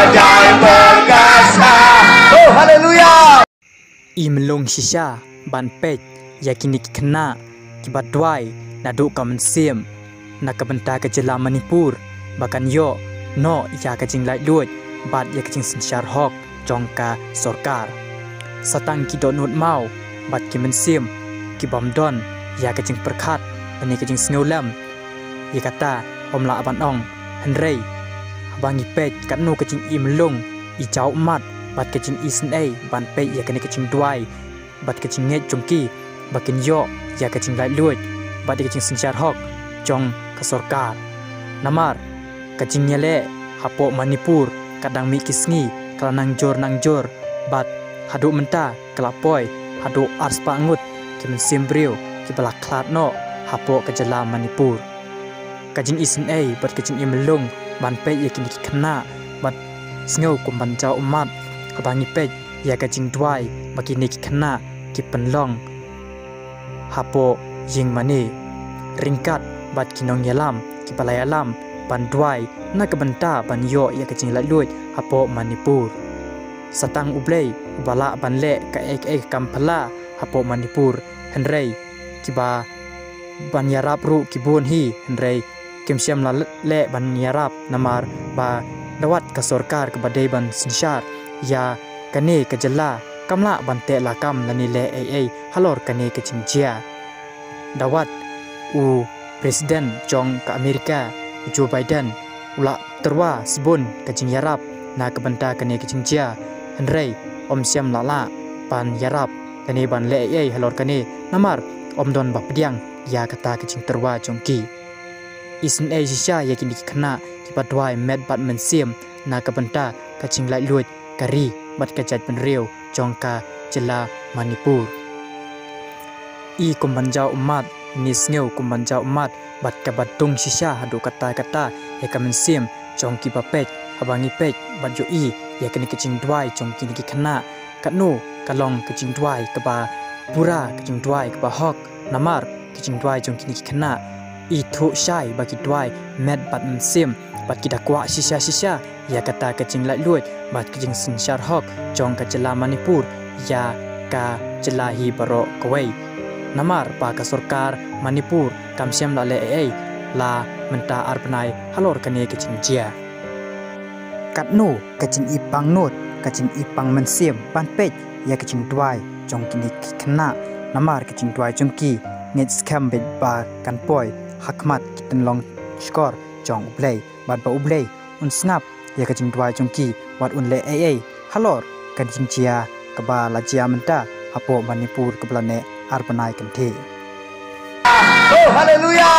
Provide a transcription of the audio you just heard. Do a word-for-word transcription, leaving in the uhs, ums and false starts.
Jai Perkasa. Oh, haleluya. I mlung shisha ban peit ïa kine ki khynnah kiba duwai naduh ka mynsiem na ka bynta ka jylla Manipur ba kan ïoh noh ïa ka jinglaitluid bad ïa ka jingsynshar hok jong ka sorkar. Sa tang ki dohnud maw bad ki mynsiem ki bym don ïa ka jingpyrkhat lane ka jingsngewlem ïa kata ym lah ban ong. Hynrei haba ngi peit katno ka jingim lung, i jaw ummat bad ka jingisynei ban peit ïa kane ka jingduwai bad ka jingngeit jong ki ba kin ïoh ïa ka jinglaitluid bad ïa ka jingsynshar hok jong ka sorkar. Namar ka jingïaleh hapoh Manipur ka dang mih ki sngi ka la nang jur nang jur bad haduh mynta ka la poi haduh arspah ngut ki mynsiem briew kiba la khlad noh hapoh ka jylla Manipur. Ka jingisynei bad ka jingim lung ban peit ïa kine ki khynnah bad sngew kum ban jaw ummat haba ngi peit ïa ka jingduwai ba kine ki khynnah ki pynlong hapoh ïing mane ryngkat bad ki nongïalam kiba la ïalam ban duwai na ka bynta ban ïoh ïa ka jinglaitluid hapoh Manipur. Sa tang U Blei uba lah ban leh kaei kaei ka kam phylla hapoh Manipur, hynrei kiba ban ïarap ruh ki bun hi, hynrei kim shym la leh ban ïarap namar ba da wat ka sorkar kaba dei ban synshar ïa kane ka jylla kam lah ban teh lakam lane leh ei ei halor kane ka jingjia. Da wat u President jong ka Amerika, u Joe Biden, u la tyrwa shibun ka jingïarap na ka bynta kane ka jingjia, hynrei um shym la lah ban ïarap lane ban leh ei ei halor kane namar um don ba pdiang ïa kata ka jingtyrwa jong ki. Isynei shisha ïa kine ki khynnah kiba duwai met bad mynsiem na ka bynta ka jinglaitluid ka ri bad ka jaitbynriew jong ka jylla Manipur. I kum ban jaw ummat, ne sngew kum ban jaw ummat bad kaba dung shisha haduh katta katta ïa ka mynsiem jong kiba peit haba ngi peit bad ïohi ïa kane ka jingduwai jong kine ki khynnah. Katno ka long ka jingduwai kaba pura, ka jingduwai kaba hok, namar ka jingduwai jong kine ki khynnah i thuh shai ba ki duwai met bad mynsiem bad ki da kwah shisha shisha ïa kata ka jinglaitluid bad ka jingsynshar hok jong ka jylla Manipur ïa ka jylla hi baroh kawei. Namar ba ka sorkar Manipur kam shym la leh ei ei la mynta ar bnai halor kane ka jingjia. Katno ka jingipang nud, ka jingipang mynsiem ban peit ïa ka jingduwai jong kine ki khynnah, namar ka jingduwai jong ki ngeit skhem beit ba kan poi ha khmat ki tynlong shkor jong U Blei bad ba U Blei un sngap ïa ka jingduwai jong ki bad un leh ei ei halor ka jingjia kaba la jia mynta hapoh Manipur kaba la neh ar bnai kynthih. Oh, haleluya.